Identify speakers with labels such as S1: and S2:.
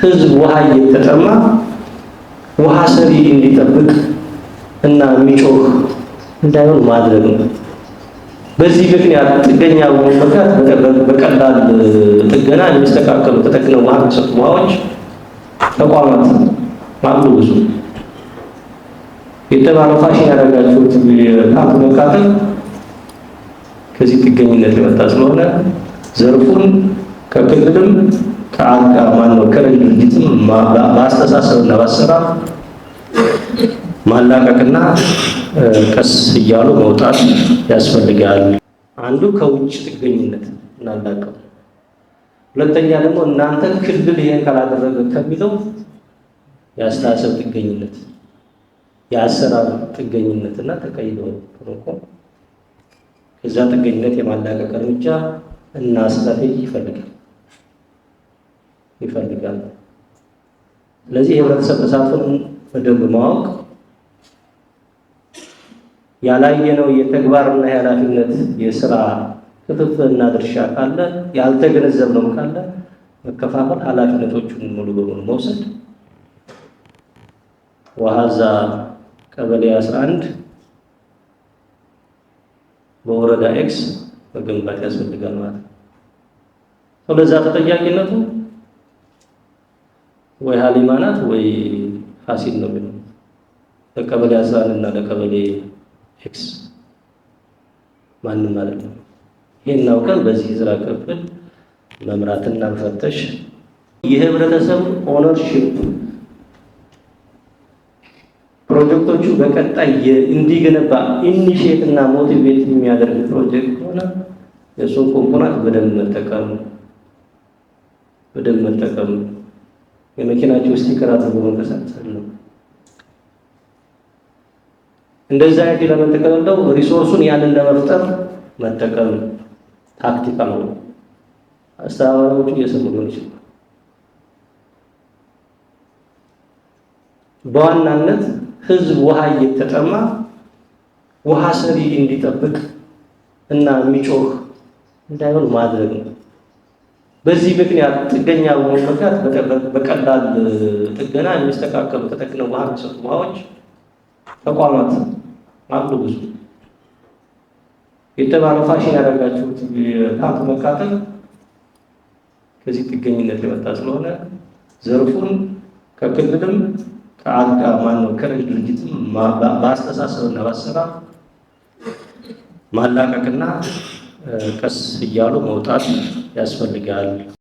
S1: ህዝብ ውሃ እየተጠማ ውሃ ሰሪ እንዲጠብቅ እና የሚጮህ እንዳይሆን ማድረግ ነው። በዚህ ምክንያት ጥገኛ በመሆን ምክንያት በቀላል ጥገና የሚስተካከሉ ተጠግነው ውሃ የሚሰጡ ውሃዎች ተቋማት አሉ ብዙ። የተባለው ፋሽን ያደረጋችሁት የፓምፕ መቃጠል ከዚህ ጥገኝነት የመጣ ስለሆነ ዘርፉን ከክልልም ከአጋ ማነው ከረጅ ድርጅትም በአስተሳሰብና በአሰራር ማላቀቅና ቀስ እያሉ መውጣት ያስፈልጋል። አንዱ ከውጭ ጥገኝነት እናላቀው፣ ሁለተኛ ደግሞ እናንተ ክልል ይሄን ካላደረገ ከሚለው የአስተሳሰብ ጥገኝነት፣ የአሰራር ጥገኝነትና ተቀይዶ ፕሮኮ ከዛ ጥገኝነት የማላቀቅ እርምጃ እና ስትራቴጂ ይፈልጋል። ስለዚህ የህብረተሰብ ተሳትፎን በደንብ ማወቅ፣ ያላየነው የተግባርና የኃላፊነት የስራ ክፍፍልና ድርሻ ካለ፣ ያልተገነዘብነው ካለ መከፋፈል፣ ኃላፊነቶቹን ሙሉ በሙሉ መውሰድ፣ ዋሃዛ ቀበሌ 11 በወረዳ X መገንባት ያስፈልጋል ማለት ነው። ለዛ ተጠያቂነቱ ወይ ሀሊማ ናት ወይ ፋሲል ነው የሚሆነው። ለቀበሌ 11 እና ለቀበሌ X ማንም አይደለም። ይሄን አውቀን በዚህ ስራ ክፍል መምራትና መፈተሽ፣ የህብረተሰብ ownership ፕሮጀክቶቹ በቀጣይ እንዲገነባ initiate እና motivate የሚያደርግ ፕሮጀክት ከሆነ የእሱን component በደንብ መጠቀም፣ የመኪናቸው sticker አድርጎ መንቀሳቀስ ነው። እንደዛ አይነት element ከሌለው resource ኡን ያንን ለመፍጠር መጠቀም tactical ነው። አስተባባሪዎቹ እየሰሙ ሊሆን ይችላል። በዋናነት ህዝብ ውሃ እየተጠማ ውሃ ሰሪ እንዲጠብቅ እና የሚጮህ እንዳይሆን ማድረግ ነው። በዚህ ምክንያት ጥገኛ በመሆን ምክንያት በቀላል ጥገና የሚስተካከሉ ተጠግነው ውሃ የሚሰጡ ውሃዎች ተቋማት አሉ ብዙ። የተባለው ፋሽን ያደረጋችሁት የፓምፕ መቃጠል ከዚህ ጥገኝነት የመጣ ስለሆነ ዘርፉን ከክልልም ከአጋ ማነው ከረጅ ድርጅትም በአስተሳሰብና በአሰራር ማላቀቅና ቀስ እያሉ መውጣት ያስፈልጋል።